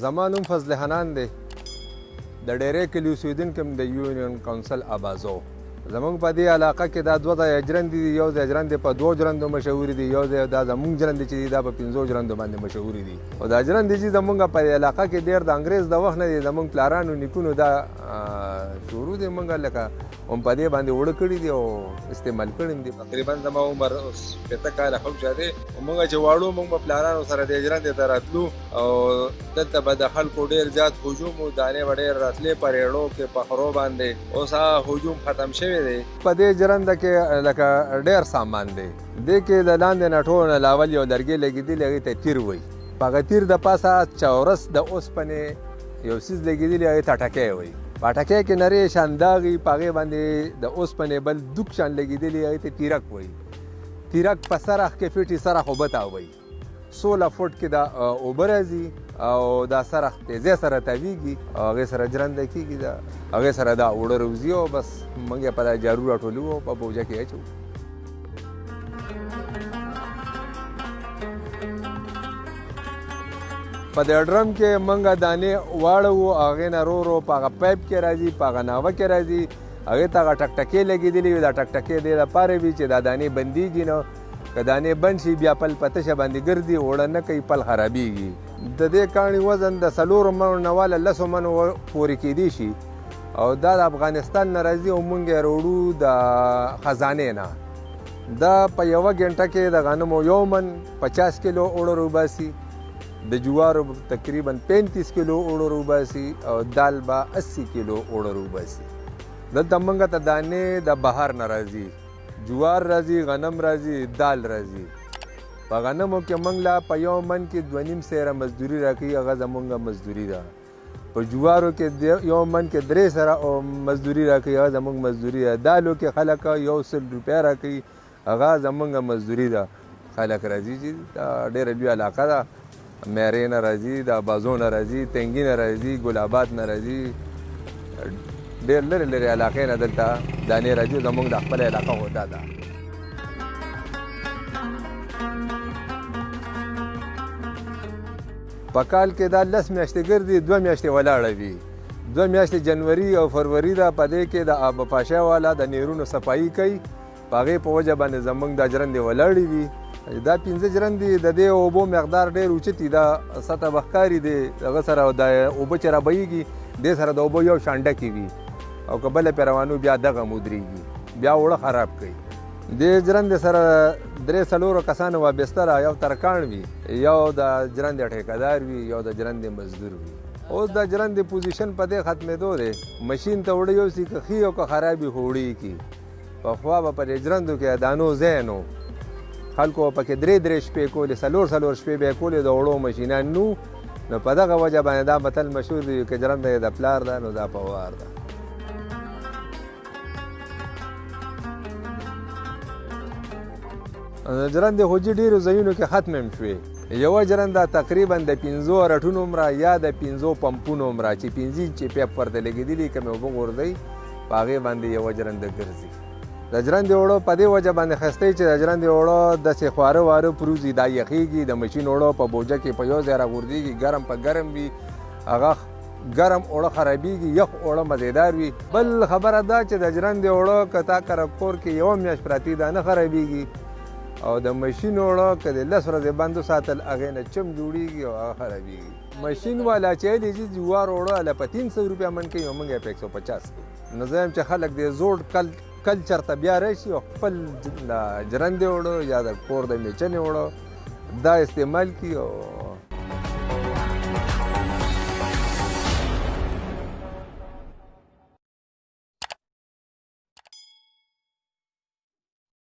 زما نوم فضل حنان دی، د ډیری کلي اوسېدونکی یم، د یونین کونسل ابازو. زمونږ په دې علاقه کې دا دوه ځایه ژرندې دي. یو ځای ژرندې په دوو ژرندو مشهورې دي، یو ځای دا زمونږ ژرندې چې دي دا په پنځو ژرندو باندې مشهورې دي. او دا ژرندې چې زمونږ په دې علاقه کې ډېر د انګرېز د وخت نه دي، زمونږ پلارانو نیکونو دا شروع دی، مونږ لکه هم په دې باندې اوړه کړي دي او استعمال کړي دي. تقریبا زما عمر اوس 60 کاله هم شه دی. مونږ چې واړو مونږ به پلارانو سره دې ژرندې ته راتلو او دلته به د خلکو ډېر زیات هجوم و، دانې به ډېر راتلې په رېړو کې په خرو باندې. اوس هغه هجوم ختم شوی دی. په دې ژرنده کې لکه ډېر سامان دی. دې کې د لاندې نه ټولو نه لاول یو لرګی لګېدلی، هغې ته تیر وایي. په هغه تیر د پاسه چورس د اوسپنې یو څیز لګېدلی، هغې ته ټکی وایي. په ټکی کې نری شان داغ وي، په هغې باندې د اوسپنې بل دوک شان لګېدلی، هغې ته تیرک وایي. تیرک په سرخ کې فټي سرخ اوبه تاووي، 16 فوټ کې دا اوبه راځي او دا سرخ تیزی سره تاویږي او هغې سره ژرنده کېږي، دا هغې سره دا اوړه روزي او بس موږ یې په دا جارو راټولوو او په بوجه کې یې اچوو. په دې ډرم کې موږ دانې واړوو، هغې نه رو رو په هغه پایپ کې راځي، په هغه ناوه کې راځي، هغې ته هغه ټکټکې لګېدلې وي. دا ټکټکې دې دپاره وي چې دا دانې بندېږي نه، که دانې بند شي بیا پل په تشه باندې ګرځي، اوړه نه کوي، پل خرابېږي. د دې کاڼي وزن د 4 منو نه واله 10 منو پورې کېدی شي او دا د افغانستان نه راځي او موږ یې راوړو د خزانې نه. دا په یوه ګنټه کې د غنمو یو من 50 کیلو اوړه روباسي، د جوارو تقریبا 35 کیلو اوړه روباسي او دال به 80 کیلو اوړه روباسي. دلته موږ ته دانې د بهر نه راځي، جوار راځي، غنم راځي، دال راځي. په غنمو کې موږ لا په یو من کې 2.5 سیره مزدوري راکوي، هغه زموږ مزدوري ده. په جوارو کې یو من کې 3 سره مزدوري راکوي، هغه زموږ مزدوري ده. دالو کې خلک 100 روپۍ راکوي، هغه زموږ مزدوري ده. خلک راځي چې دا ډېره لویه علاقه ده، میرې نه راځي، د بازو نه راځي، تنګي نه راځي، ګلابات نه راځي، ډېر لرې لرې علاقې نه دلته دانې راځي. زموږ د خپله علاقه خو دا ده. په کال کې دا 10 میاشتې ګرځي، 2 میاشتې ولاړه وي. 2 میاشتې جنوري او فروري ده. په دې کې د آبپاشۍ والا د نیرونو صفایي کوي، په هغې په وجه باندې زموږ دا ژرندې ولاړې وي. دا 5 ژرندې د دې اوبو مقدار ډېر اوچت دی، دا سطح به ښکاري دی، هغه سره دا اوبه چې رابهیږي دې سره د اوبو یو شان ډکې وي او که بله پرې روانو بیا دغه هم ودرېږي، بیا اوړه خراب کوي. دې ژرندې سره 3-4 کسانو وابسته ده، یو ترکاڼ وي، یو د ژرندې ټیکهدار وي، یو د ژرندې مزدور وي. اوس د ژرندې پوزیشن په دې ختمېدو دی، مشین ته اوړه یوسي، که ښي او که خراب وي خو اوړه یې کړي. پخوا به په دې ژرندو کې دانو ځای نه و، خلکو به پکې 3-3 شپې کولې، 4-4 شپې به یې کولې، د اوړو مشینان نو. نو په دغه وجه باندې دا متل مشهور دی که ژرنده یې د پلار ده نو دا په وار ده. ژرندې خو جي ډېرو ځایونو کې ختمې هم شوې. یوه ژرنده تقریبا د 5 رټونو عمره یا د 5 پمپونو عمره چې 5 انچې پیپ ورته لګېدلي، که مې اوبه غورځوي په هغې باندې یوه ژرنده ګرځي. د ژرندې اوړه په دې وجه باندې ښایسته چې د ژرندې اوړه داسې خواره واره پروزي، دا یخېږي، د مشین اوړه په بوجه کې په یو ځای راغورځېږي، ګرم په ګرم وي، هغه ګرم اوړه خرابېږي، یخ اوړه مزیدار وي. بل خبره دا چې د ژرندې اوړه که تا کره کور کې یوه میاشت پراتې دا نه خرابېږي، او د مشین اوړه که د 10 ورځې بند وساتل هغې نه چم جوړېږي او هغه خرابېږي. مشین والا چې دی چې جوار اوړه له په 300 روپیه من کوي او موږ یې په 150 کوو. نو زه یم چې خلک دې زوړ کلچر ته بیا راشي او خپل ژرندې اوړه یا د کور د میچنې اوړه دا استعمال کړي او